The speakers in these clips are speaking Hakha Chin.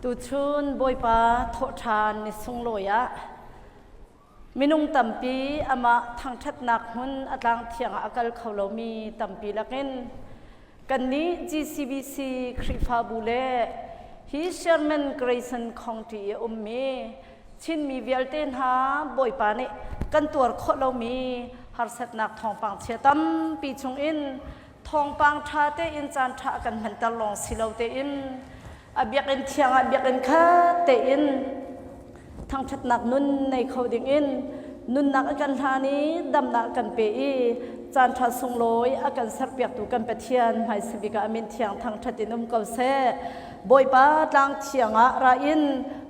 Tuchun Bawipa thawhṭhan ni sunglawi ah minung tampi amah thangṭhatnak hmun a tlang thiang ah a kal kho lomi tampi lakin kannih GCBC Khrihfabu le hi Sherman Grayson County i a ummi Chinmi vialte hna Bawipa nih kan tuar khawh lomi harsatnak thawngpang chia tampi chungin thawngpang ṭha tein caan ṭha a kan hmanter lawng si lo tein a biakinn thiang ah biakinn khat tein thangṭhatnak nun nei kho dingin nunnak a kan hlan i damnak a kan pe i caan ṭha sunglawi a kan serpiaktu kan Pathian hmaisabik ah a min thiang thangṭhat in um ko seh. Bawipa tlang thiang ah ra in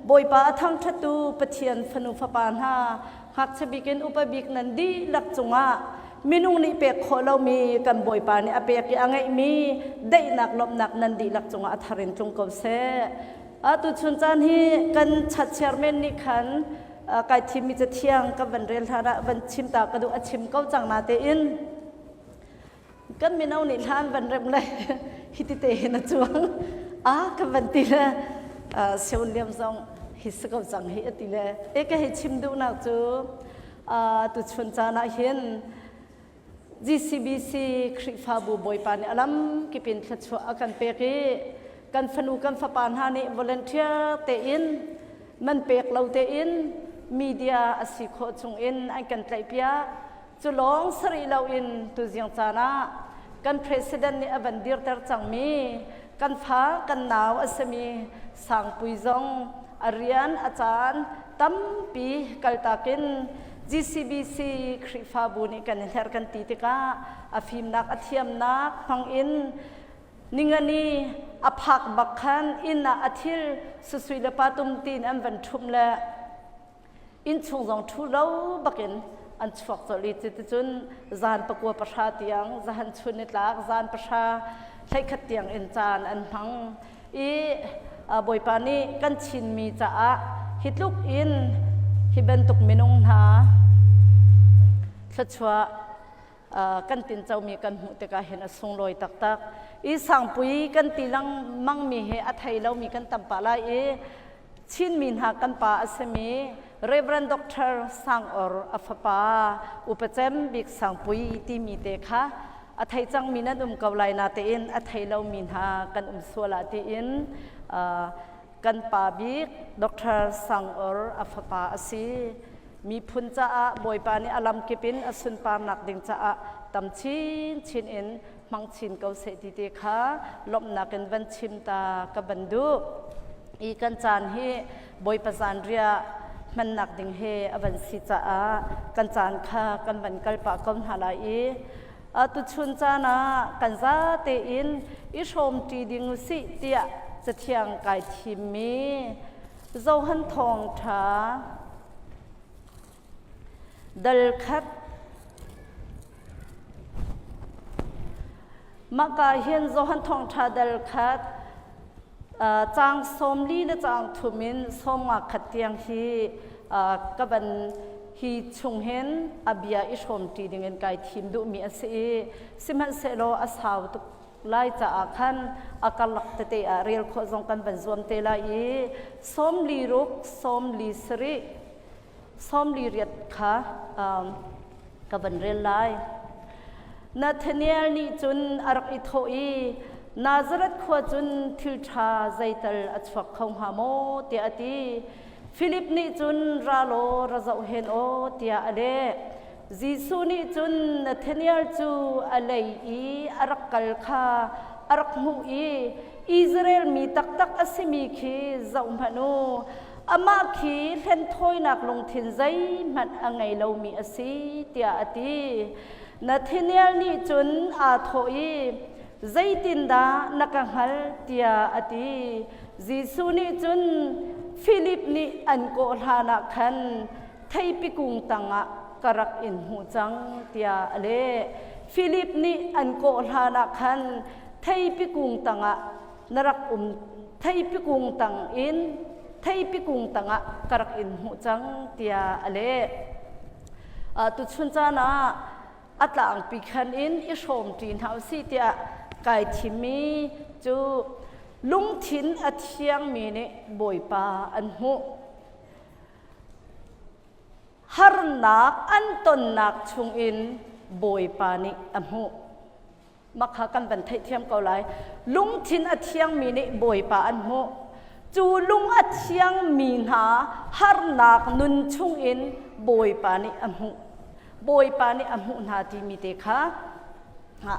Bawipa a thangṭhattu Pathian fanu fapa hna ngakchia bik in upa bik nan dihlak cungah minung nih pek khawh lomi kan Bawipa nih a pek i a ngeihmi daihnak lawmhnak nan dihlak cungah a thar in tlung ko seh. Atu chun caan hi kan chat chairman nih khan kai thimmi cathiang ka van rel hlan ah van chim ta ka duh a chim ko cang na tein kan mino nih hlan van rem le hiti te hin a cuang a ka van ti le seun liam zong hi si ko cang hi a ti le e ka hei chim duhnak cu tuchun caan ah hin GCBC Khrihfabu Bawipa nih a lam kip in thluachuah a kan pek i kan fanu kan fapa hna nih volunteer tein man pek lo tein media a si khawh chung in an kan tlaihpiak. Cu lawng sarih loin tuziang caan ah kan president nih a van dirter cangmi kan fa kan nau a simi Sangpui zong a rian a caan tampi kaltak in GCBC Khrihfabu nih kan i hlerh kan ti tikah a fimnak a thiamnak hmang in ningani a phak bak khan inn ah a thil susui le patum tiin an van ṭhumh le innchung zong ṭhu lo bakin an chuak colh i cuticun zan pakua pahra tiang zahan chun ni tlak zan pahra hleikhat tiang in caan an hmang i Bawipa nih kan Chinmi caah hi tluk in hi bantuk minung hna thluachuah kan tincomi kan hmuh tikah hin a sunglawi taktak. I sangpui kan ti lengmangmi hi a thei lomi kan tam pah lai i Chinmi hna kan pa a simi Reverend Dr. Sang Or a fapa upacem bik Sangpui timi te kha a thei cangmi nan um ko lai natein a thei lomi hna kan um sual ah tiin kan pa bik Dr. Sang Or a fapa a si. Miphun caah Bawipa nih a lamkip in a sunparnak ding caah tam chinchin in hmang chin ko seh ti te kha lawmhnak in van chim ta ka van duh. I kan caan hi Bawipa zanriah hmannak ding he a van si caah kan caan kha kan van kal pah ko hna lai i tuchun caan ah kan zate in i hrawmṭi ding usih tiah cathiang kai thimmi Johan thawngṭha dal khat Mahka hin Johan thawngṭha dal khat caang sawmli le caang thum in sawmnga khat tiang hi ka van hi chung hin a bia i hrawmṭi dingin kai thim duhmi a si i sihmanhsehlaw a sau tuk lai caah khan a karlak tete ah rel khawh zong kan van zuam te lai i sawmli ruk sawmli sarih sawmli riat kha ka van rel lai. Nathaniel nih cun a rak i thawh i Nazareth khua cun thil ṭha zeital a chuak kho hnga maw tiah a ti. Filip nih cun ra law ra zoh hen aw tiah a leh. Jesuh nih cun Nathaniel cu a lei i a rak kal kha a rak hmuh i Israel mi taktak a simi khi zohhmanh u, amah khi hlenthawinak lungthin zeihmanh a ngei lomi a si tiah a ti. Nathaniel nih cun aa thawh i, Zeitindah na ka hngalh? tiah a ti. Jesuh nih cun Filip nih an kawh hlanah khan theipi kung tangah ka rak in hmuh cang tiah a leh. Filip nih an kawh hlanah khan theipi kung tangah na rak um theipi kung tang in theipi kung tangah ka rak in hmuh cang tiah a leh. Tuchun caan ah a tlangpi khan in i hrawmṭi hna usih tiah kai thimmi cu. Lungthin a thiangmi nih Bawipa an hmuh. Harnak an tonnak chungin Bawipa nih a hmuh. Makha kan van theihthiam ko lai. Lungthin a thiangmi nih Bawipa an hmuh. Cu lung a thiangmi hna harnak nun chungin Bawipa nih a hmuh. Bawipa nih a hmuh hna timi te kha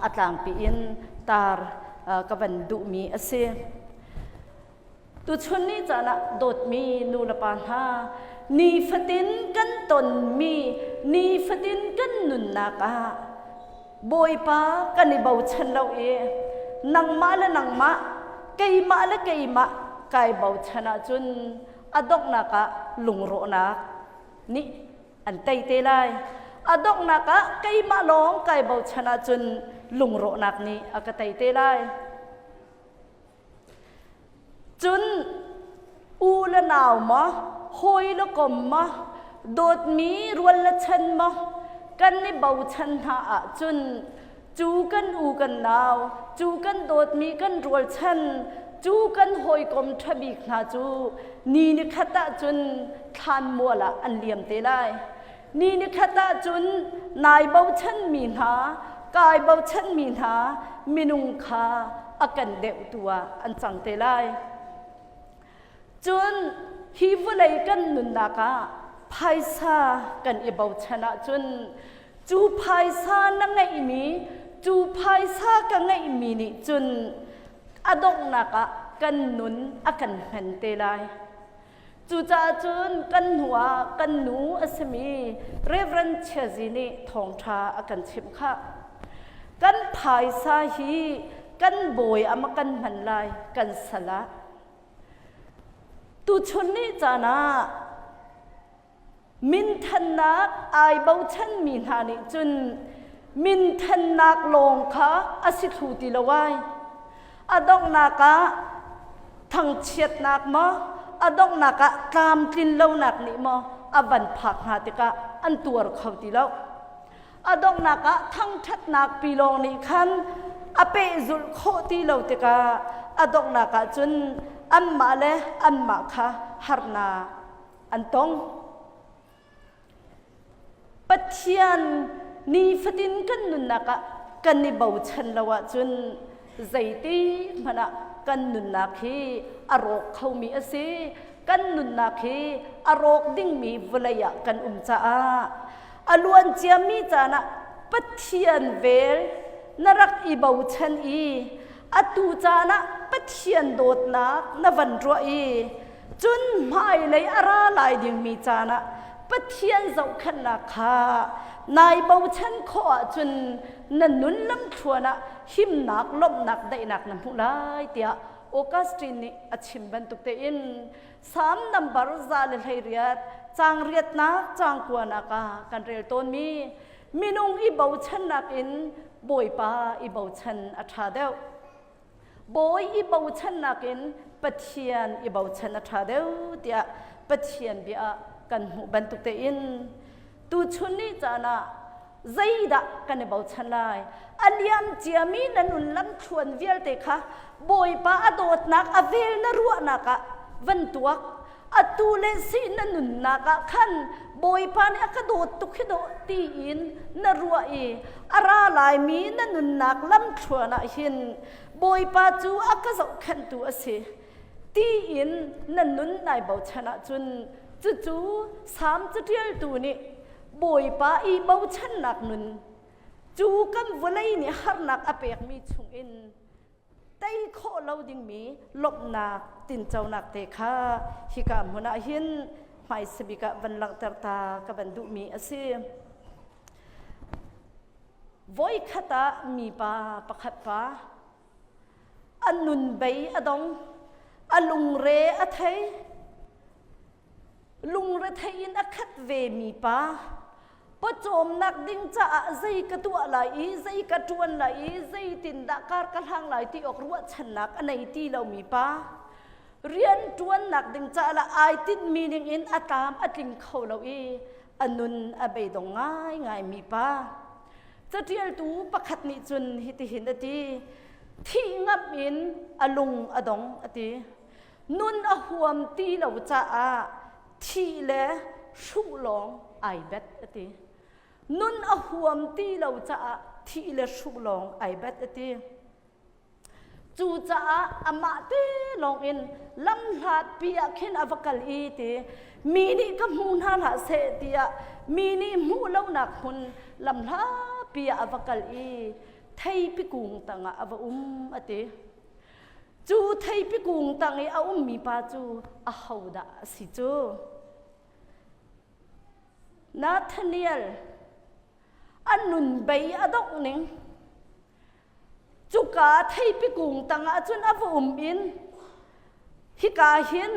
a tlangpi in tar ka van duhmi a si. Tuchun ni caan ah dawtmi nu le pa hna, nifatin kan tonmi, nifatin kan nunnak ah Bawipa kan i bochan lo i nangmah le nangmah, keimah le keimah kai bochan ahcun a donghnak ah lungrawhnak nih an tei te lai. A donghnak ah keimah lawng kai bochan ahcun lungrawhnak nih a ka tei te lai. Cun u le nau maw, hawi le kom maw, dawtmi rual le chan maw, kan i bochan hna ahcun cu kan u kan nau, cu kan dawtmi kan rualchan, cu kan hawikom ṭha bik hna cu ni ni khat ahcun thlanmual ah an liam te lai. Ni ni khat ahcun nai bochanmi hna, kai bochanmi hna minung kha a kan deuhtu ah an cang te lai. Cun hi vawlei kan nunnak ah phaisa kan i bochan ahcun cu phaisa na ngeihmi, cu phaisa ka ngeihmi nih cun a donghnak ah kan nun a kan hmen te lai. Cucaah cun kan hnu ah kan nu a simi Reverend Chiazi nih thawngṭha a kan chimh khah. Kan phaisa hi kan bawi ah ma kan hman lai, kan sal ah. Tuchun ni caan ah Minthannak ai bochanmi hna nih cun minthannak lawng kha a si thlu ti lo ai. A donghnak ah thangchiatnak maw, a donghnak ah tlamtlin lonak nih maw a van phak hna tikah an tuar kho ti lo. A donghnak ah thangṭhatnak pi lawng nih khan a pehzulh khawh ti lo tikah a donghnak ah cun anmah le anmah kha harnak an tong. Pathian nifatin kan nunnak ah kan i bochan lo ahcun zeiti hmanh ah kan nunnak hi a rawk khomi a si. Kan nunnak hi a rawk dingmi vawlei ah kan um caah a luan ciami caan ah Pathian vel na rak i bochan i atu caan ah Pathian dawtnak na van ruah i Cun hmailei a ra lai dingmi caan ah Pathian zohkhenhnak kha nai bochan khawh ahcun na nun lamthluan ah himnak, lawmhnak, daihnak na hmuh lai tiah Augustine nih a chim bantuk tein Salm nambar 118 caang riatnak caang kuanak ah kan rel tawnmi minung i bochannak in Bawipa i bochan a ṭha deuh. Bawi i bochannak in Pathian i bochan a ṭha deuh tiah Pathian bia ah kan hmuh bantuk tein tuchun ni caan ah zeidah kan i bochan lai? A liam ciami na nun lamthluan vialte kha Bawipa a dawtnak a vel na ruahnak ah van tuak. Atu le si na nunnak ah khan Bawipa nih a ka dawt tuk hi dawh tiin na ruah i a ra laimi na nunnak lamthluan ah hin Bawipa cu a ka zohkhenhtu a si tiin na nun nai bochan ahcun cucu Salm caṭialtu nih Bawipa i bochannak nun cu kan vawlei nih harnak a pekmi chungin tei khawh lo dingmi lawmhnak tinconak te kha hika hmun ah hin hmaisabik ah van langhter ta ka van duhmi a si. Voikhat ah mipa pakhat pa a nun bei a dong, a lungre a thei, lungrethei in a khat ve mi pa pawcawmnak ding caah zei ka tuah lai i zei ka ṭuan lai i zeitindah kar ka hlang lai ti awk ruahchannak a nei ti lomi pa rian ṭuannak ding caah le ai tinhmi ning in a tlam a tling kho lo i a nun a beidong ngaingai mi pa caṭialtu pakhat nih cun hitihin a ti. Thih ngamh in a lung a dong a ti. Nun a huam ti lo caah thih le hruh lawng ai bet a ti. Nun a huam ti lo caah thih le hruh lawng ai bet a ti. Cucaah amah te lawngin lamhlatpi ah khin a va kal i ti mi nih ka hmu hna hlah seh tiah mi nih hmuh lonak hmun lamhlapi ah a va kal i theipi kung tangah a va um a ti. Cu theipi kung tang i a ummi pa cu ahodah a si cu? Nathaniel a nun bei a dongh ning Cuka theipi kung tangah cun a va um in hika hin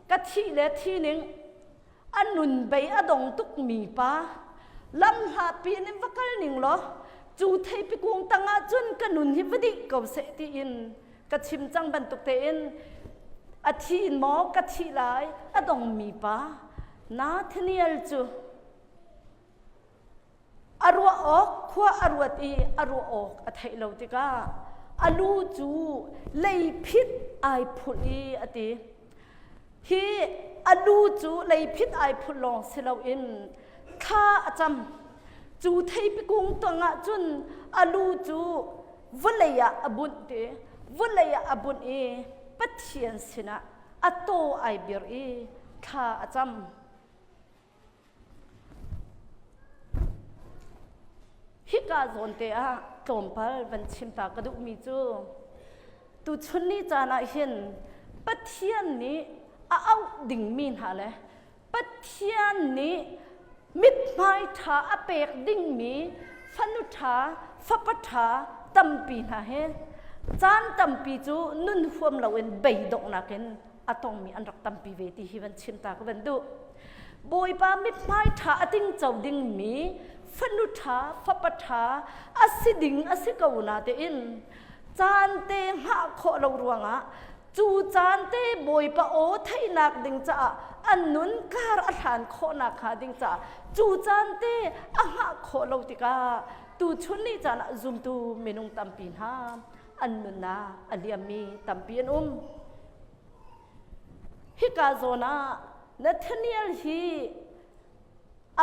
ka thih le thi ning a nun bei a dong tukmi pa lamhlapi in va kal ning law cu theipi kung tangah cun ka nun hi va dih ko seh tiin ka chim cang bantuk tein a thi in maw ka thih lai a dongmi pa Nathaniel cu A ruah awk khua a ruat i a ruah awk a theih lo tikah a lu cu leiphit ai phulh i a ti. Hi a lu cu leiphit ai phulh lawng si loin thla a cam. Cu theipi kung tangah cun a lu cu vawlei ah a bunh ti. Vawlei ah a bunh i Pathian sinah a taw ai bir i thla a cam. Hika zawn te ah tlawmpal van chim ta ka duhmi cu tuchun ni caan ah hin Pathian nih a auh dingmi hna le Pathian nih mithmai ṭha a pek dingmi fanu ṭha, fapa ṭha tampi hna he caan tampi cu nun huam loin beidonghnak in a tongmi an rak tampi ve ti hi van chim ta ka van duh. Bawipa mithmai ṭha a tingco dingmi fanu ṭha, fapa ṭha a si ding a si ko na tein caan te hngah khawh lo ruangah cu caan te Bawipa aw theihnak ding caah an nun kar a hlan khawhnak hnga ding caah cu caan te a hngah khawh lo tikah tuchun ni caan ah zumtu minung tampi hna an nunnak a liammi tampi an um. Hika zawn ah Nathaniel hi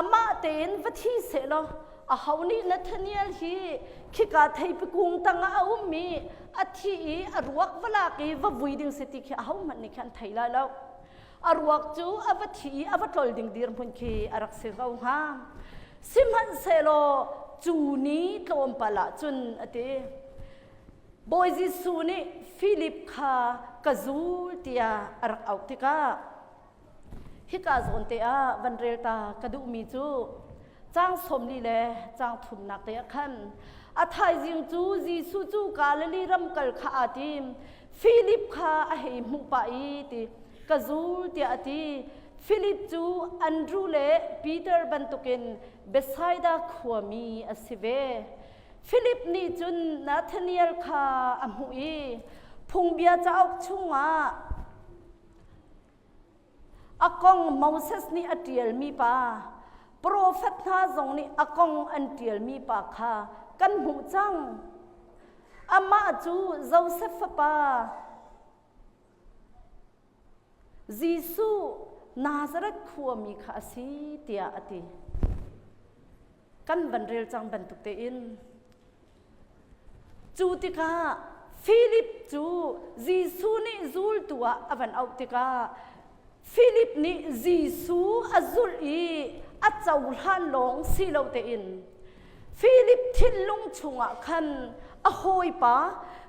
amah tein va thi sehlaw aho nih Nathaniel hi khika theipi kung tangah a ummi a thi i a ruak va lak i va vui ding si ti khi ahohmanh nih khan thei lai lo. A ruak cu a va thi i a va tlol ding dirhmun khi a rak si ko hnga. Sihmanhsehlaw cu ni tlawmpal ah cun a ti. Bawi Jesuh nih Filip kha ka zul tiah a rak auh tikah hika zawn te ah van rel ta ka duhmi cu caang 40 le caang thumnak te ah khan a thaizing cu Jesuh cu Galilee ram kal kha aa tim. Filip kha a hei hmuh pah i ti ka zul tiah a ti. Filip cu Andru le Peter bantukin Bethsaida khuami a si ve. Filip nih cun Nathaniel kha a hmuh i phungbia cauk chungah a kong Moses nih a ṭialmi pa, profet hna zong nih a kong an ṭialmi pa kha kan hmuh cang. Amah cu Josef fapa Jesuh Nazareth khuami kha a si tiah a ti. Kan van rel cang bantuk tein. Cu tikah Philip cu Jesuh nih zultu ah a van auh tikah Philip nih Jesuh a zulh i a cohlan lawng si lo tein Philip thinlung chungah khan a hawipa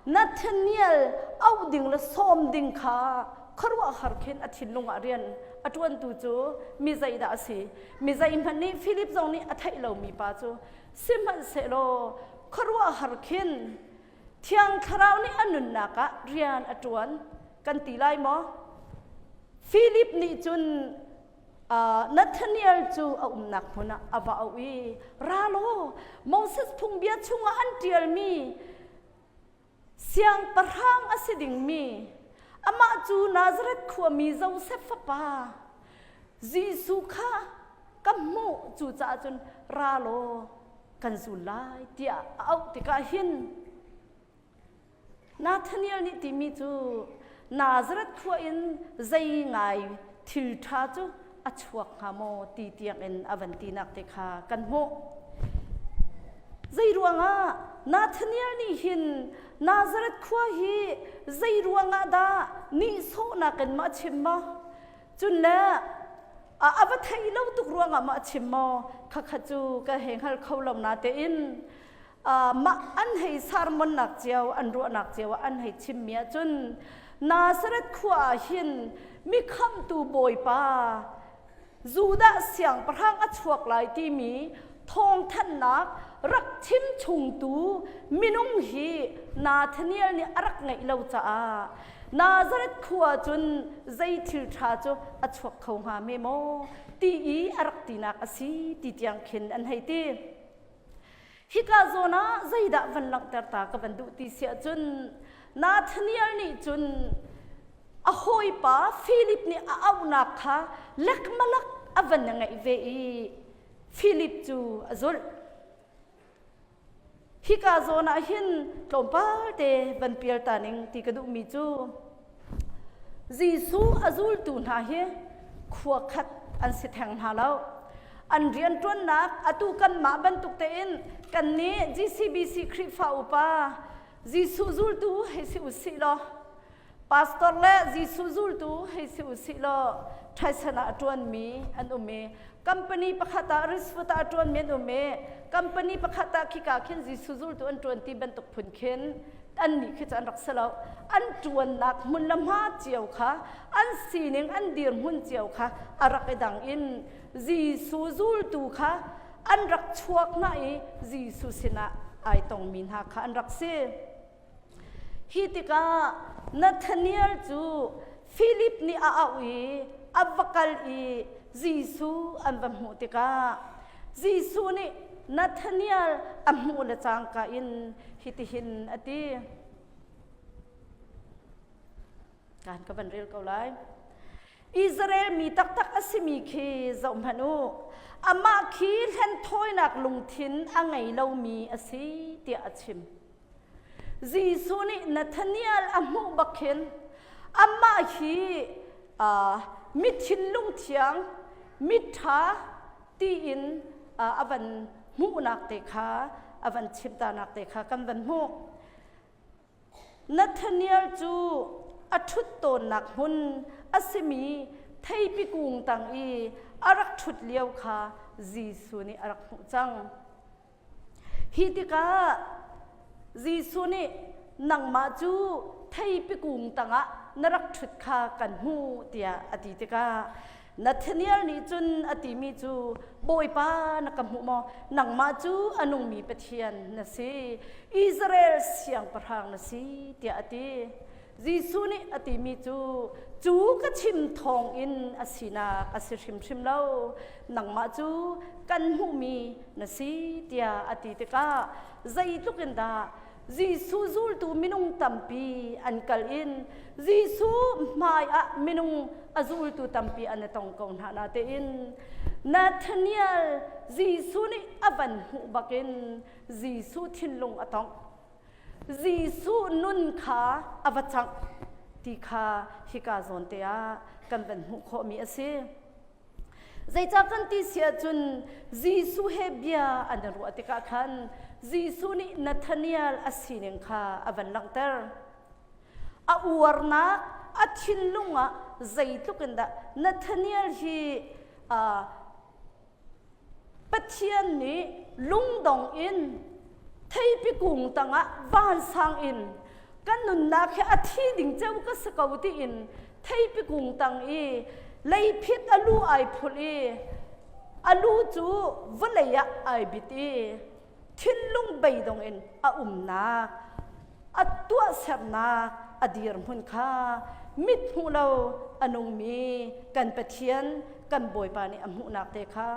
Nathaniel auh ding le sawm ding kha khuaruahhar khin a thinlung ah rian a ṭuantu cu mi zeidah a si? Mi zeihmanh nih Philip zong nih a theih lomi pa cu sihmanhsehlaw khuaruahhar khin Thiang Thlarau nih a nunnak ah rian a ṭuan kan ti lai maw? Philip nih cun Nathaniel cu a umnak hmun ah a va auh i ra law Moses phungbia chungah an ṭialmi siangpahrang a si dingmi amah cu Nazareth khuami Josef fapa Jesuh kha ka hmuh cucaah cun ra law kan zul lai tiah a auh tikah hin. Nathaniel nih timi cu Nazareth khua in zei ngai thil ṭha cu a chuak hnga maw ti tiangin a van tinak te kha kan hmuh. Zei ruangah Nathaniel nih hin Nazareth khua hi zei ruangah dah nihsawhnak in mah chim maw? Cun le a va theih lo tuk ruangah mah chim maw? Khakha cu ka hei hngal kho lo natein mah an hei sermonnak cio an ruahnak cio ah an hei chimmi ahcun Nazareth khua ah hin mi khamhtu Bawipa Judah siangpahrang a chuak lai timi thawngthanhnak rak chim chungtu minung hi Nathaniel nih a rak ngeih lo caah Nazareth khua cun zei thil ṭha cu a chuak kho hnga me maw ti i a rak tinak a si ti tiang khin an hei ti. Hika zawn ah zeidah van langhter ta ka van duh ti si ahcun Nathaniel nih cun a hawipa Philip nih a auhnak kha lekmalak a van ngaih ve i Philip cu a zulh. Hika zawn ah hin tlawmpal te van pial ta ning ti ka duhmi cu Jesuh a zultu hna hi khua khat an si theng hna lo. An rianṭuannak atu kanmah bantuk tein kannih GCBC Khrihfa upa Jesuh zultu hei si usih law pastor le Jesuh zultu hei si usih law ṭhaisan ah a ṭuanmi an um i company pakhat ah Risfoot ah a ṭuanmi an um i company pakhat ah khika khin Jesuh zultu an ṭuan ti bantuk phun khin annih khi cu an rak si lo an ṭuannak hmun le hma cio kha an sining an dirhmun cio kha a rak i dang in Jesuh zultu kha an rak chuak hna i Jesuh sinah ai tongmi hna kha an rak si. Hi tikah Nathaniel cu Philip nih a auh i a va kal i Jesuh an va hmuh tikah Jesuh nih Nathaniel a hmuh le cangka in hitihin a ti. Kan ka van rel ko lai. Israel mi taktak a simi khi zohhmanh u. Amah khi hlenthawinak lungthin a ngei lomi a si tiah a chim. Jesuh nih Nathaniel a hmuh bak khin amah hi uh, mi thinlung thiang, miṭha tiin uh, a van hmuhnak te kha a van chimtanak te kha kan van hmuh. Nathaniel cu a ṭhut tawnnak hmun a simi theipi kung tang i a rak ṭhut lio kha Jesuh nih a rak hmuh cang. Hi tikah Jesuh nih nangmah cu theipi kung tangah na rak ṭhut kha kan hmuh tiah a ti tikah Nathaniel nih cun a timi cu Bawipa na ka hmuh maw? Nangmah cu a nungmi Pathian na si, Israel siangpahrang na si tiah a ti. Jesuh nih a timi cu cu ka chim thawngin a sinak a si hrimhrim lo nangmah cu kan hmuhmi na si tiah a ti tikah zeitluk in dah Jesuh zultu minung tampi an kal in Jesuh hmai ah minung a zultu tampi an i tong ko hna natein Nathaniel Jesuh nih a van hmuh bakin Jesuh thinlung a tongh Jesuh nun kha a va cangh ti kha hika zawn te ah kan van hmuh khawhmi a si. Zeicah kan ti si ahcun Jesuh he bia an i ruah tikah khan Jesuh nih Nathaniel a sining kha a van langhter. A uarnak a thinlung ah zeitluk in dah Nathaniel hi uh, Pathian nih lungdong in theipi kung tangah vansang in kan nunnak hi a thi ding ceu ka si ko tiin theipi kung tang i leiphit a lu ai phulh i a lu cu vawlei ah ai bit i thinlung beidong in a umnak a tuahsernak a dirhmun kha mit hmuh lo a nungmi kan Pathian kan Bawipa nih a hmuhnak te kha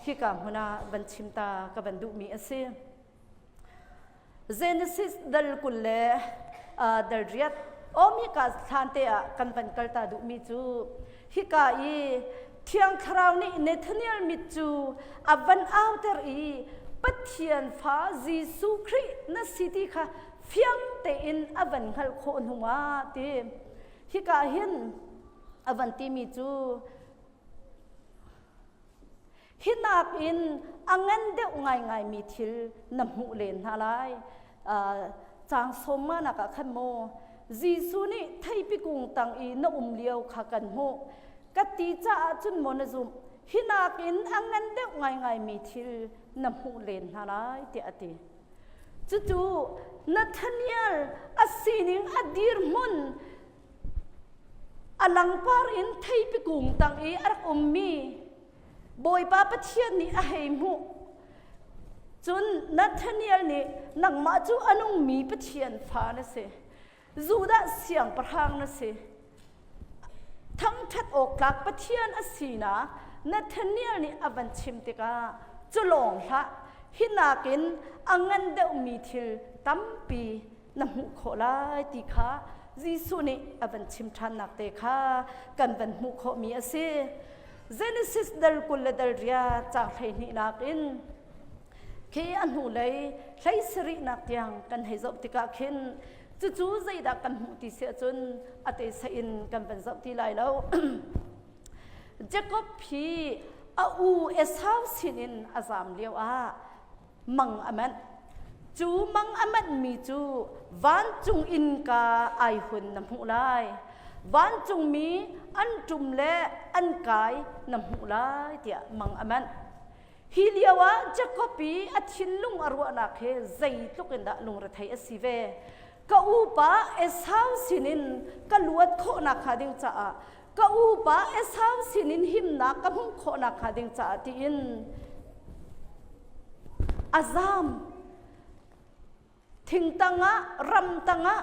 hika hmun ah van chim ta ka van duhmi a si. Genesis dal 20 le dal riat om hika thlan te ah kan van kal ta duhmi cu hika i Thiang Thlarau nih Nathaniel mit cu a van auter i Pathian fa Jesuh Khrih na si ti kha fiang tein a van hngalh khawh hnu ah ti hika hin a van timi cu hi nakin a ngan deuh ngaingaimi thil na hmuh len hna lai. Caang sawmnganak ah khan maw Jesuh nih theipi kung tang i na um lio kha kan hmuh. Ka ti caah cun maw na zumh? Hi nakin a ngan deuh ngaingaimi thil na hmuh len hna lai tiah a ti. Cucu Nathaniel a sining a dirhmun a langpar in theipi kung tang i a rak ummi Bawipa Pathian nih a hei hmuh. Cun Nathaniel nih nangmah cu a nungmi Pathian fa na si. Judah siangpahrang na si. Thangṭhat awk tlak Pathian a sinak Nathaniel nih a van chim tikah cu lawng hlah hi nakin a ngan deuhmi thil tampi na hmuh khawh lai ti kha Jesuh nih a van chim ṭhannak te kha kan van hmuh khawhmi a si. Genesis dal 20 le dal riat caang 12 nak in khi a hnulei hlei sarihnak tiang kan hei zoh tikah khin cucu zeidah kan hmuh ti si ahcun a te in kan van zoh ti lai lo. Jacob hi a u Esau sinin a zam lio ah mang a manh. Cu mang a manhmi cu vancung innka ai hun na hmuh lai. Vancungmi an ṭum le an kai na hmuh lai tiah mang a manh. Hi lio ah Jakob i a thinlung a ruahnak he zeitluk in dah lungrethei a si ve. Ka upa Esau sinin ka luat khawhnak hnga ding caah ka upa Esau sinin himnak ka hmuh khawhnak hnga ding caah tiin a zam. Thingtang ah ramtang ah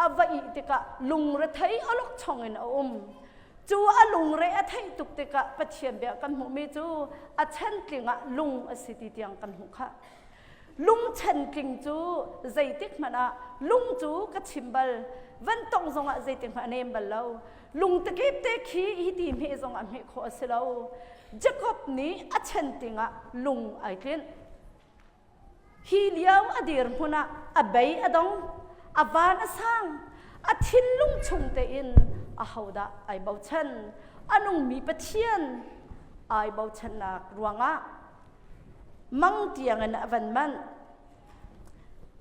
a va ih tikah lungrethei awlokchong in a um. Cu a lungre a theih tuk tikah Pathian bia kan hmuhmi cu a chantling ah lung a si ti tiang kan hmuh khah. Lung chantling cu zeitik hmanh ah lung cu ka chim bal van tong zongah zeitik hmanh a nem bal lo. Lung takip te khi hi ti hmeh zongah hmeh khawh a si lo. Jacob nih a chanting ah lung ai tlinh. Hi lio a dirhmun ah a bei a dong, a van a sang, a thinlung chung tein ahodah ai bochan, a nungmi Pathian ai bochannak ruangah mang tiangin a van manh.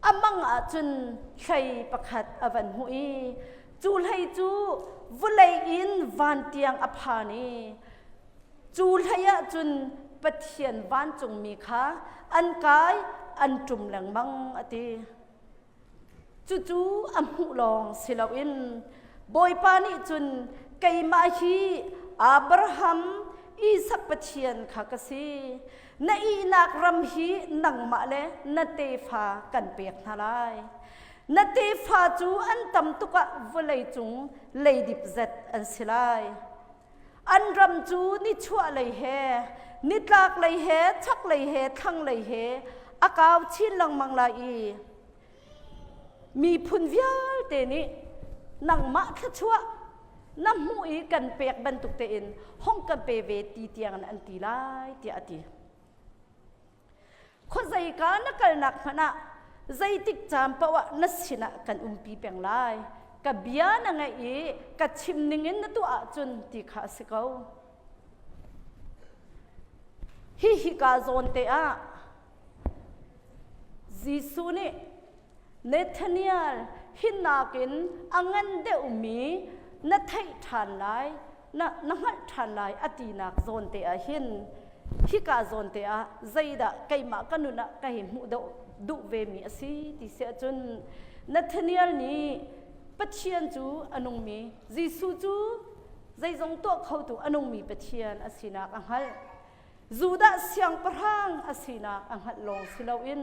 A mang ahcun hlei pakhat a van hmuh i cu hlei cu vawlei in van tiang a phan i Cu hlei ahcun Pathian vancungmi kha an kai an ṭum lengmang a ti. Cucu a hmuh lawng si loin Bawipa nih cun keimah hi Abraham, Isak Pathian kha ka si. Na ihnak ram hi nangmah le na tefa kan pek hna lai. Na tefa cu an tam tuk ah vawleicung leidip zet an si lai. An ram cu nichuahlei he, nitlaklei he, chaklei he, thlanglei he a kau chin lengmang lai i miphun vialte nih nangmah thluachuah na hmuh i kan pek bantuk tein hong kan pe ve ti tiangin an ti lai tiah a ti. Khuazeika na kalnak hmanh ah zeitik caan paoh ah na sinah kan umpi peng lai. Ka bia na ngaih i ka chim ningin na tuah ahcun ti kha a si ko. Hi hika zawn te ah Jesuh nih Nathaniel hi nakin a ngan deuhmi na theih ṭhan lai na, na hngalh ṭhan lai a tinak zawn te ah hin hika zawn te ah zeidah keimah ka nun ah ka hei hmuh deuh duh vemi a si ti si ahcun Nathaniel nih Pathian cu a nungmi Jesuh cu zeizong tuah khotu a nungmi Pathian a sinak a hngalh. Judah siangpahrang a sinak a hngalh lawng si loin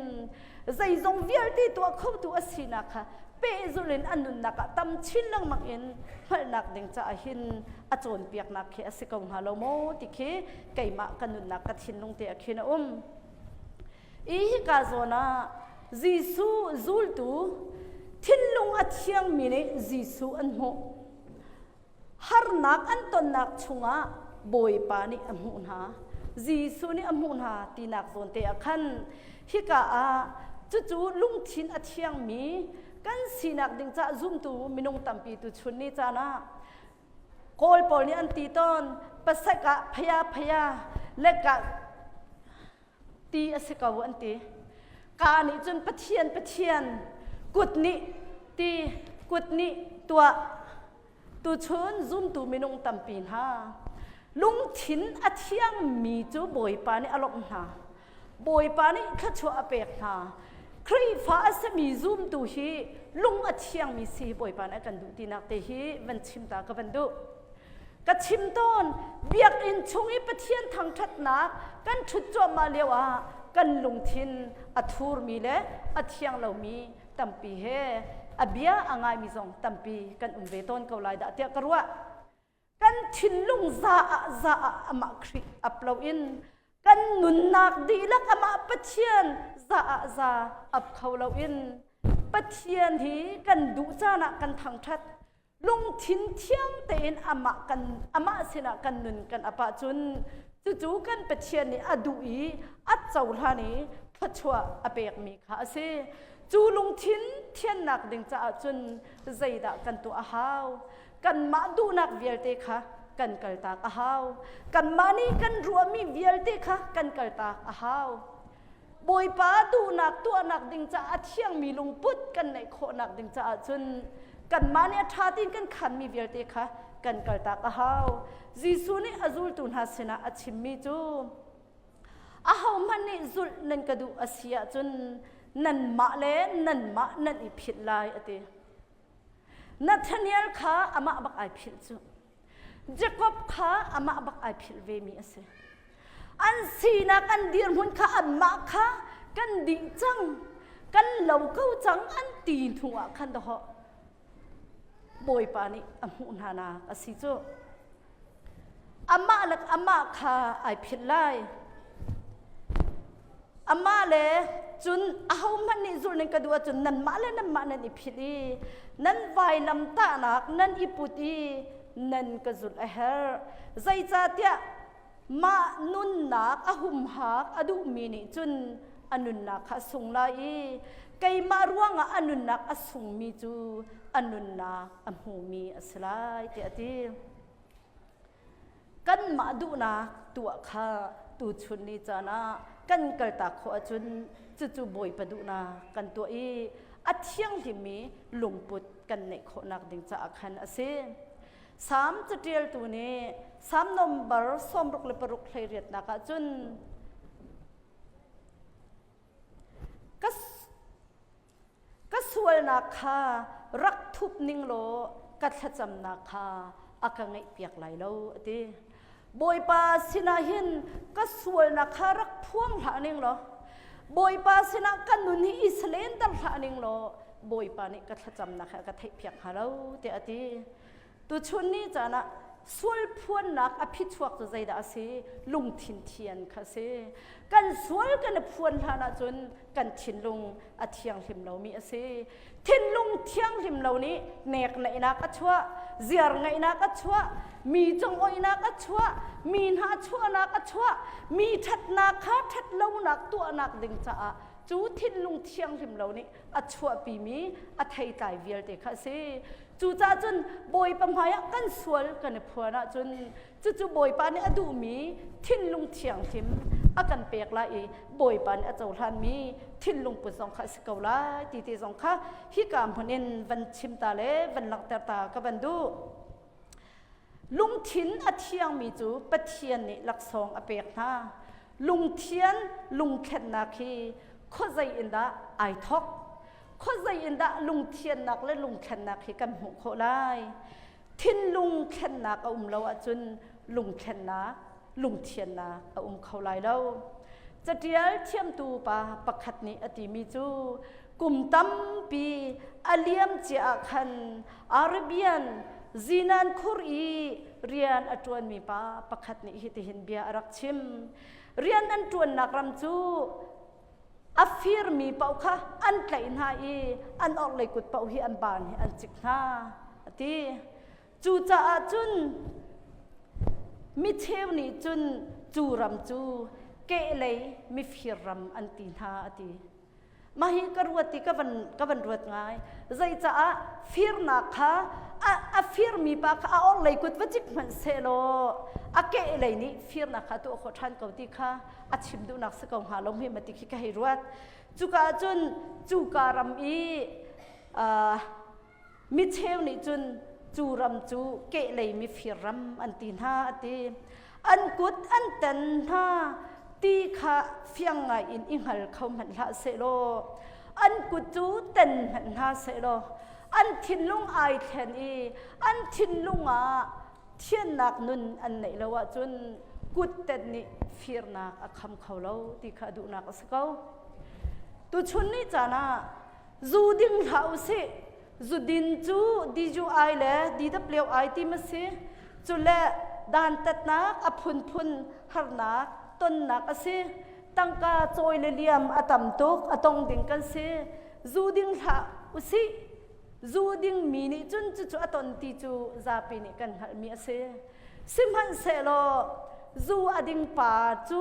zeizong vialte tuah khotu a sinak kha pehzulh in a nunnak ah tam chin lengmang in hngalhnak ding caah hin a cawnpiaknak khi a si ko hnga lo maw ti khi keimah ka nunnak ka thinlung te ah khin a um. I hika zawn ah Jesuh zultu thinlung a thiangmi nih Jesuh an hmuh. Harnak an tonnak chungah Bawipa nih a hmuh hna. Jesuh nih a hmuh hna tinak zawn te ah khan hika ah Cucu lungthin a thiangmi kan sinak ding caah zumtu minung tampi tu chun ni caan ah Kawl pawl nih an ti tawn pasek ah phaya phaya lekah ti a si ko an ti. Ka nih cun Pathian Pathian kut nih ti kut nih tuah tuchun zumtu minung tampi hna lungthin a thiangmi cu Bawipa nih a lawmh hna. Bawipa nih thluachuah a pek hna. Khrihfa a simi zumtu hi lung a thiangmi si hi Bawipa nih a kan duh tinak te hi van chim ta ka van duh. Ka chim tawn biakinn chung i Pathian thangṭhatnak kan ṭhut cuahmah lio ah kan lungthin a thurmi le a thiang lomi tampi he a bia a ngaimi zong tampi kan um ve tawn ko lai dah tiah ka ruah. Kan thinlung za ah za ah amah Khrih ap loin kan nunnak dihlak amah Pathian za ah za ap kho loin Pathian hi kan duh caan ah kan thangṭhat lungthin thiang tein amah kan amah sinah kan nun kan ap ahcun cucu kan Pathian nih a duh i a cohlan i thluachuah a pekmi kha a si. Cu lungthin thiannak ding caah cun zeidah kan tuah a hau? Kanmah duhnak vialte kha kan kaltak a hau. Kanmah nih kan ruahmi vialte kha kan kaltak a hau. Bawipa duhnak tuahnak ding caah a thiangmi lungput kan neih khawhnak ding caah cun kanmah nih a ṭha tiin kan khanmi vialte kha kan kaltak a hau. Jesuh nih a zultu hna sinah a chimmi cu ahohmanh nih zulh nan ka duh a si ahcun nanmah le nanmah nan i philh lai a ti. Nathaniel kha amah bak ai philh cu. Jakob kha amah bak ai philh vemi a si. An sinak an dirhmun kha anmah kha kan dih cang, kan lo ko cang an ti hnu ah khan dahawh Bawipa nih a hmuh hna nak a si cu. Amah le amah kha ai philh lai. Amah le cun ahohmanh nih zulh ning ka duh ahcun nanmah le nanmah nan i philh i nan vailam tahnak nan i put i nan ka zulh a herh. Zeicahtiah mah nunnak a humhak a duhmi nih cun a nunnak kha a sung lai i keimah ruangah a nunnak a sungmi cu a nunnak a hmumi a si lai tiah a ti. Kanmah duhnak tuah kha tuchun ni caan ah kan kaltak khawh ahcun cucu Bawipa duhnak kan tuah i a thianghlimmi lungput kan neih khawhnak ding caah khan a si. Salm caṭialtu nih Salm nombar 66 hleiriatnak ah cun ka Ka sualnak kha rak thup ning law ka thlacamnak kha a ka ngaihpiak lai lo a ti. Bawipa sinah hin ka sualnak kha rak phuang hlah ning law Bawipa sinah ka nun hi i salenter hlah ning law Bawipa nih ka thlacamnak hi a ka theihpiak hnga lo tiah a ti. Tuchun ni caan ah sual phuannak a phichuak cu zeidah a si? Lungthin thian kha a si. Kan sual kan i phuan hlan ahcun kan thinlung a thianghlim lomi a si. Thinlung thianghlim lo nih nek neihnak a chuah, ziar ngeihnak a chuah, mi congoihnak a chuah, mi hna chuahnak a chuah, mi ṭhatnak kha ṭhatlonak tuahnak ding caah cu thinlung thianghlim lo nih a chuahpimi a theitlai vialte kha a si. Cucaah cun Bawipa hmaiah kan sual kan i phuan ahcun cucu Bawipa nih a duhmi thinlung thianghlim a kan pek lai i Bawipa nih a cohlanmi thinlung put zong kha a si ko lai ti te zong kha hika hmun in van chim ta le van langhter ta ka van duh. Lungthin a thiangmi cu Pathian nih laksawng a pek hna. Lungthian lungthlennak hi khuazei in dah ai thawk? Khuazei in dah lungthiannak le lungthlennak hi kan hmuh khawh lai? Thinlung thlennak a um lo ahcun lungthlennak, lungthiannak a um kho lai lo. Catial thiamtu pa pakhat nih a timi cu kum tampi a liam cia ah khan Arabian zinan khur i rian a ṭuanmi pa pakhat nih hitihin bia a rak chim. Rian an ṭuannak ram cu a firmi paoh kha an tlaih hna i an orhlei kut paoh hi an baan hi an cik hna a ti. Cucaah cun micheu nih cun cu ram cu kehlei mifir ram an ti hna a ti. Mah hi ka ruat i ka van ka van ruat ngai. Zeicaah firnak kha a, a firmi pa kha a orhlei kut va cik hmanh sehlaw a kehlei nih firnak kha tuah khawh ṭhan ko ti kha a chim duhnak si ko hnga lo hme ma ti khi ka hei ruat. Cuka ah cun cuka ram i uh, micheu nih cun cu ram cu kehlei mifir ram an ti hna a ti. An kut an ten hna ti kha fiang ngai in i hngal kho hmanh hlah sehlaw an kut cu ten hmanh hna sehlaw an thinlung ai thlen i an thinlung ah thiannak nun an neih lo ahcun kut tenh nih firnak a kham kho lo ti kha a duhnak a si ko. Tuchun ni caan ah zu ding hlah usih zudin cu DUI le DWI ti ma si cu le dantatnak a phunphun harnak tonnak a si tangka cawi le liam a tam tuk a tong ding kan si zu ding hlah usih zu ding mi nih cun cucu a ton ti cu zapi nih kan hngalhmi a si Sihmanhsehlaw zu a ding pa cu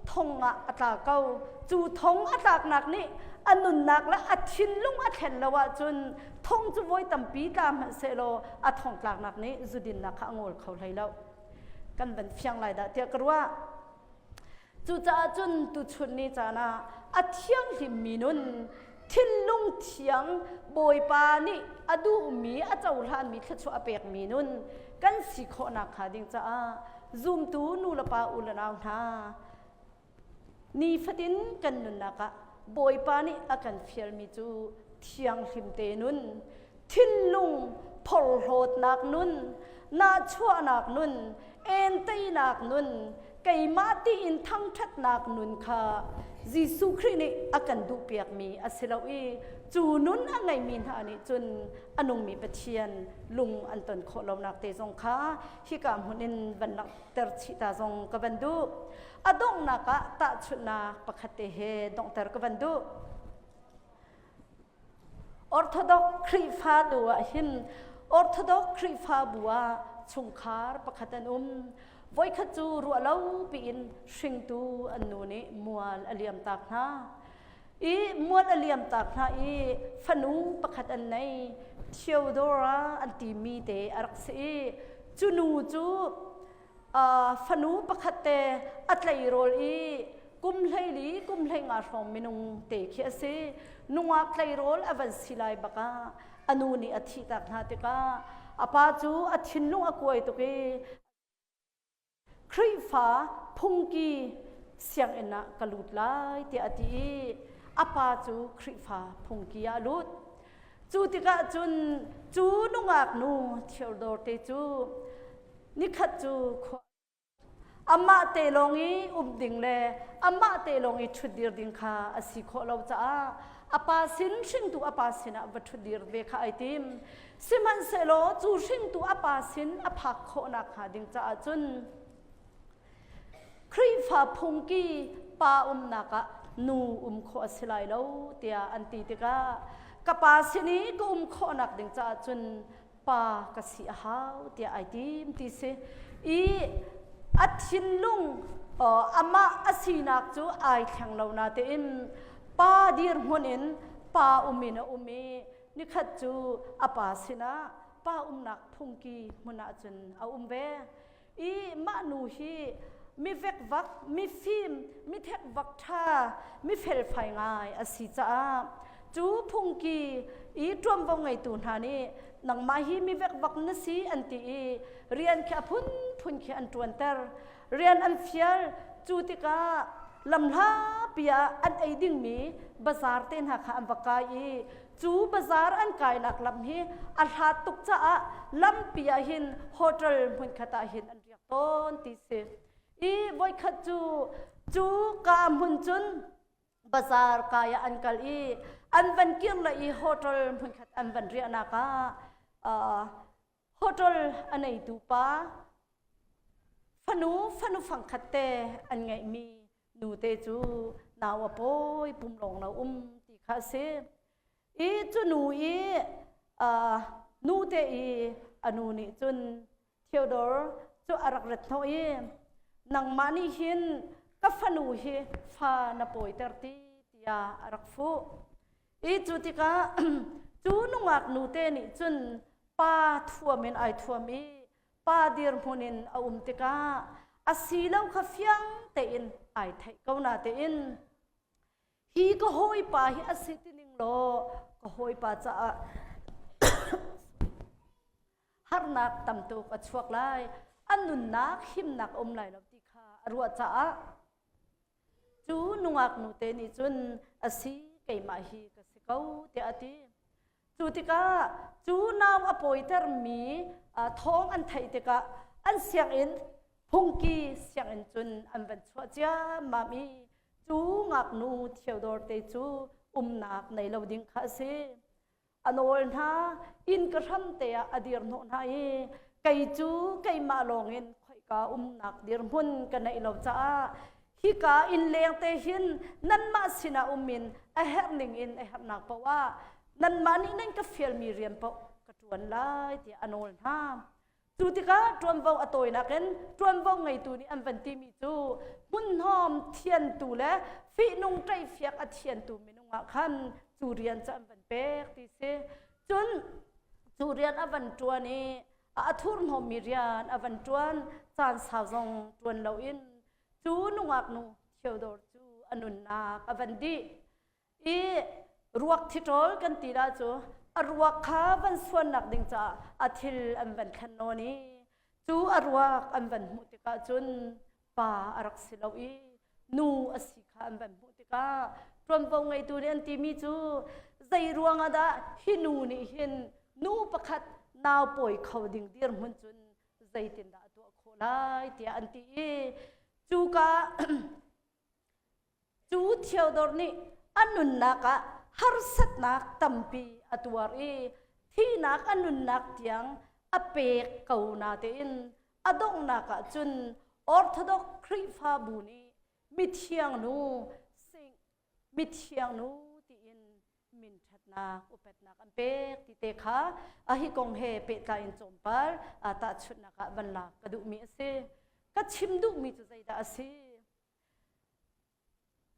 thong ah a tla ko. Cu thong a tlaknak nih a nunnak le a thinlung a thlen lo ahcun thong cu voi tampi tla hmanhsehlaw a thong tlaknak nih zudinnak kha a ngawl kho hlei lo. Kan van fiang lai dah tiah ka ruah. Cucaah cun tuchun ni caan ah a thianghlimmi nun, thinlung thiang Bawipa nih a duhmi, a cohlanmi thluachuah a pekmi nun kan si khawhnak hnga ding caah zumtu nu le pa u le nau hna nifatin kan nunnak ah Bawipa nih a kan fialmi cu thianghlim te nun, thinlung phorhlawtnak nun, nahchuahnak nun, entainak nun, keimah tiin thangṭhatnak nun kha Jesuh Khrih nih a kan duhpiakmi a si lo i cu nun a ngeimi hna nih cun a nungmi Pathian lung an ton khawh lonak te zong kha hika hmun in van langhter chih ta zong ka van duh. A donghnak ah tahchunhnak pakhat te he donghter ka van duh. Orthodox Khrihfa nu ah hin Orthodox Khrihfabu ah chungkhar pakhat an um. Voikhat cu ruah lo piin hringtu an nu nih mual a liam tak hna. I mual a liam tak hna i fanu pakhat an nei. Theodora an timi te a rak si i cu nu cu fanu pakhat te a tleirawl i kum 14 kum 15 hrawng minung te khi a si. Nungak tleirawl a van si lai bak ah a nu nih a thihtak hna tikah a pa cu a thinlung a kuai tuk i Khrihfa phungki sianginn ah ka lut lai tiah a ti i a pa cu Khrihfa phungki ah a lut. Cu tikah cun cu nungak nu Theodore te cu nikhat cu khua amah te lawng i um ding le amah te lawng i ṭhutdir ding kha a si khawh lo caah a pa sin hringtu a pa sinah va ṭhutdir ve kha ai tim. Sihmanhsehlaw cu hringtu a pa sin a phak khawhnak hnga ding caah cun Khrihfa phungki pa umnak ah nu um khawh a si lai lo tiah an ti tikah ka pa sin i ka um khawhnak ding caah cun pa ka si a hau tiah ai tim ti si i a thinlung amah a sinak cu ai thleng lo natein pa dirhmun in pa um in a um i nikhat cu a pa sinah pa umnak phungki hmun ah cun a um ve i mah nu hi mi vekvak mifim mi thekvak ṭha mi felfai ngai a si caah cu phungki i ṭuanvo ngeitu hna nih nangmah hi mi vekvak na si an ti i rian khi a phunphun khi an ṭuanter rian an fial cu tikah lamhlapi ah an ei dingmi bazaar te hna kha an va kai i Cu bazaar an kainak lam hi a hlat tuk caah lampi ah hin hotel hmunkhat ah hin an riak tawn ti si. I voikhat cu cu ka hmun cun bazaar kai ah an kal i an van kir le i hotel hmunkhat an van riahnak ah uh, hotel a neitu pa fanu fanu fangkhat te an ngeihmi nute cu nau a pawi pum lawng lo um ti kha a si i cu nu i nute i a nu nih cun Theodore cu a rak rat hnawh i nangmah nih hin ka fanu hi fa na pawiter ti tiah a rak fuh. I cu tikah cu nungak nu te nih cun pa thuam in ai thuam i pa dirhmun in a um tikah a si lo kha fiang tein ai theih ko na tein hi ka hawipa hi a si ti ning law ka hawipa caah harnak tam tuk a chuak lai an nunnak himnak um lai lo ti kha a ruah caah cu nungak nu te nih cun a si keimah hi ka si ko tiah a ti cu tikah cu nau a pawitermi thawng an theih tikah an sianginn phungki sianginn cun an van chuah ciammam i cu ngaknu Theodore te cu umnak nei lo ding kha a si. A nawl hna, inn ka hram te ah a dir hnawh hna i kei cu keimah lawngin khoika umnak dirhmun ka neih lo caah hika inn leng te hin nanmah sinah um in a herh ning in a herhnak paoh ah nanmah nih nan ka fialmi rian paoh ka ṭuan lai tiah a nawl hna. Cu tikah ṭuanvo a tawinak in ṭuanvo ngeitu nih an van timi cu hmunhnawm thiantu le fihnung ṭaihfiak a thiantu minung ah khan cu rian cu an van pek ti si. Cun cu rian a van ṭuan i a thurhnawmmi rian a van ṭuan caan sau zong ṭuan loin cu nungak nu Theodore cu a nunnak a van dih. I ruak thiṭawl kan ti dah cu a ruak kha van suannak ding caah a thil an van thlen nawn i cu a ruak an van hmuh tikah cun pa a rak si lo i nu a si kha an van hmuh tikah ṭuanvo ngeitu nih an timi cu zei ruangah dah hi nu nih hin nu pakhat nau pawi kho ding dirhmun cun zeitindah a tuah khawh lai tiah an ti i cuka Cu Theodore nih a nunnak ah harsatnak tampi a tuar i thihnak a nunnak tiang a pek ko natein a donghnak ah cun Orthodox Khrihfabu nih mithiang nu Saint mithiang nu tiin min ṭhatnak upatnak an pek ti te kha a hi kong he pehtlai in cawmpal tahchunhnak ah van lak ka duhmi a si. Ka chim duhmi cu zeidah a si?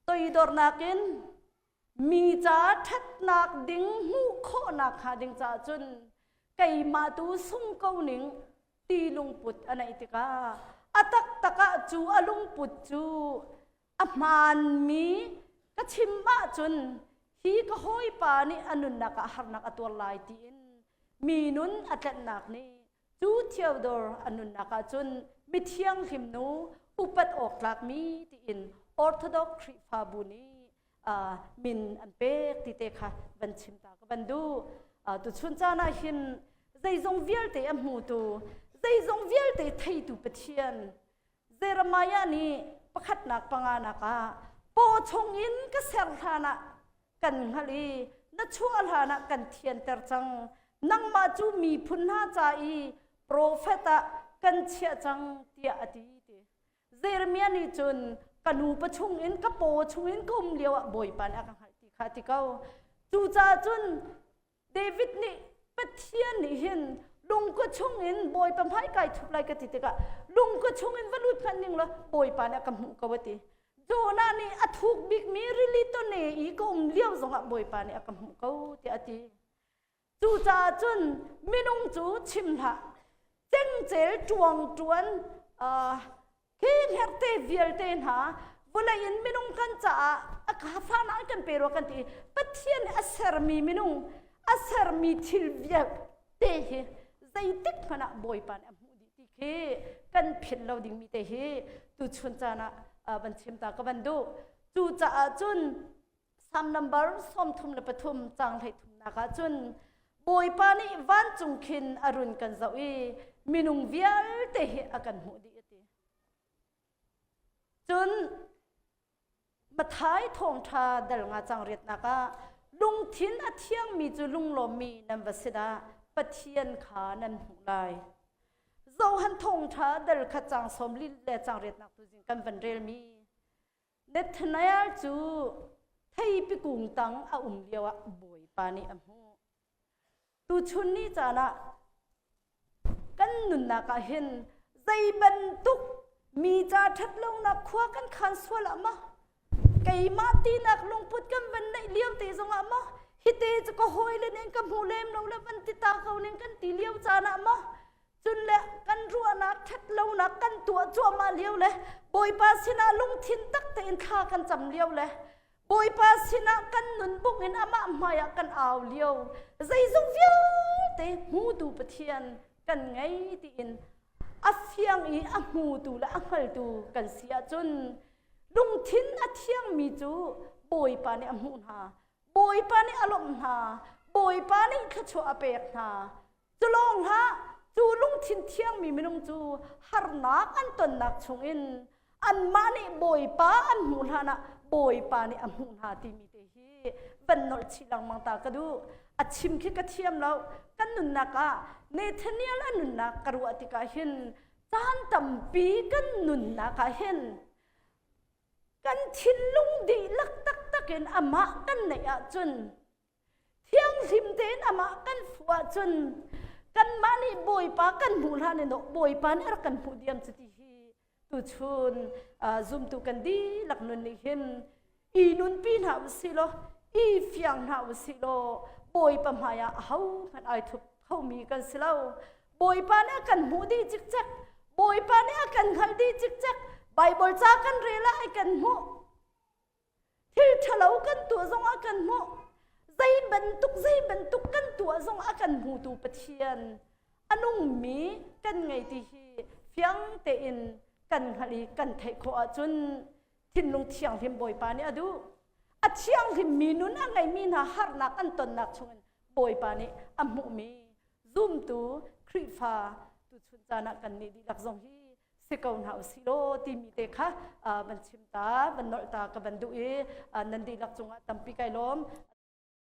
Toidornak in mi ca ṭhatnak ding hmuh khawhnak hnga ding caah cun keimah tu sung ko ning ti lungput a neih tikah a taktak ah cu a lungput cu a hmaanmi ka chim ahcun hi ka hawipa nih a nunnak ah harnak a tuar lai tiin mi nun a tlenhnak nih Cu Theodore a nunnak ahcun mithianghlim nu upat awk tlakmi tiin Orthodox Khrihfabu nih min an pek ti te kha van chim ta ka van duh. Tuchun caan ah hin zeizong vialte a hmutu, zeizong vialte theitu Pathian Jeremiah nih pakhatnak panganak ah paw chungin ka ser hlanah kan hngalh i na chuah hlanah kan thianter cang nangmah cu miphun hna ca i profet ah kan chiah cang tiah a ti ti Jeremiah nih cun ka nupa chungin ka paw chungin ka um lio ah Bawipa nih a ka hngalh ti kha a ti ko cucaah cun David nih Pathian nih hin lungkua chungin Bawipa hmai kai thup lai ka ti tikah lungkua chungin va lut hmanh ning law Bawipa nih a ka hmuh ko a ti. Jonah nih a thuk bikmi rili tawne i ka um lio zongah Bawipa nih a ka hmuh ko tiah a ti. Cucaah cun minung cu chim hlah cengcel ṭuang ṭuan Hi hngerhte vialte hna vawlei in minung kan caah a fahnak an kan pe rua kan ti Pathian nih a sermi minung a sermi thil vialte hi zeitik hmanh ah Bawipa nih a hmuh dih ti khi kan philh lo dingmi te hi tuchun caan ah van chim ta ka van duh. Cucaah cun Psalm number 33 caang 13nak ah cun Bawipa nih vancung khin a run kan zoh i minung vialte hi a kan hmuh dih a ti. Cun Mathai thawngṭha dal nga cang riatnak ah lungthin a thiangmi cu lunglawmmi nan va si dah Pathian kha nan hmuh lai. Johan thawngṭha dal khat cang sawm li le cang riatnak tu zing kan van relmi Nathanael cu theipi kung tang a um lioah Bawipa nih a hmuh. Tuchun ni caan ah kan nunnak ah hin zei bantuk mi ca ṭhat lonak khua kan khan sual ah maw keimah tinak lungput kan van neih lio te zongah maw? Hite cu ka hawile ning ka hmu lem lo le van ti ta ko ning kan ti lio caan ah maw cun le kan ruahnak ṭhat lonak kan tuah cuahmah lio le Bawipa sinah lungthin tak tein thla kan cam lio le Bawipa sinah kan nun bung in amah hmaiah kan au lio zeizong vialte hmutu Pathian kan ngei tiin a fiang i a hmutu le a hngaltu kan si ahcun lungthin a thiangmi cu Bawipa nih a hmuh hna Bawipa nih a lawmh hna Bawipa nih thluachuah a pek hna Cu lawng hlah, cu lungthin thiangmi minung cu harnak an tonnak chungin anmah nih Bawipa an hmuh hlanah Bawipa nih a hmuh hna timi te hi van nolh chih lengmang ta ka duh. A chim khi ka thiam lo. Kan nunnak ah Nathaniel a nunnak ka ruah tikah hin caan tampi kan nunnak ah hin kan thinlung dihlak taktak in amah kan neih ahcun Thianghlim tein amah kan fuh ahcun kanmah nih Bawipa kan hmuh hlan in Bawipa nih a rak kan hmuh diam cu ti hi tuchun zumtu kan dihlak nun nih hin i nunpi hna usih law i fiang hna usih law Bawipa hmai ah ahohmanh ai thup khomi kan si lo. Bawipa nih a kan hmuh dih cikcek. Bawipa nih a kan hngalh dih cikcek. Baibal ca kan rel ah ai kan hmuh. Thil ṭhalo kan tuah zongah kan hmuh. Zei bantuk zei bantuk kan tuah zong a kan hmutu Pathian a nungmi kan ngei ti hi fiang tein kan hngalh i kan theih khawh ahcun thinlung thianghlim Bawipa nih a duh. A thianghlimmi nun a ngeimi hna harnak an tonnak chungin Bawipa nih a hmuhmi zumtu Khrihfa tuchun caan ah kan nih dihlak zong hi si ko hna usih law timi te kha van chim ta van nolh ta ka van duh i nan dihlak cungah tampi kai lawm.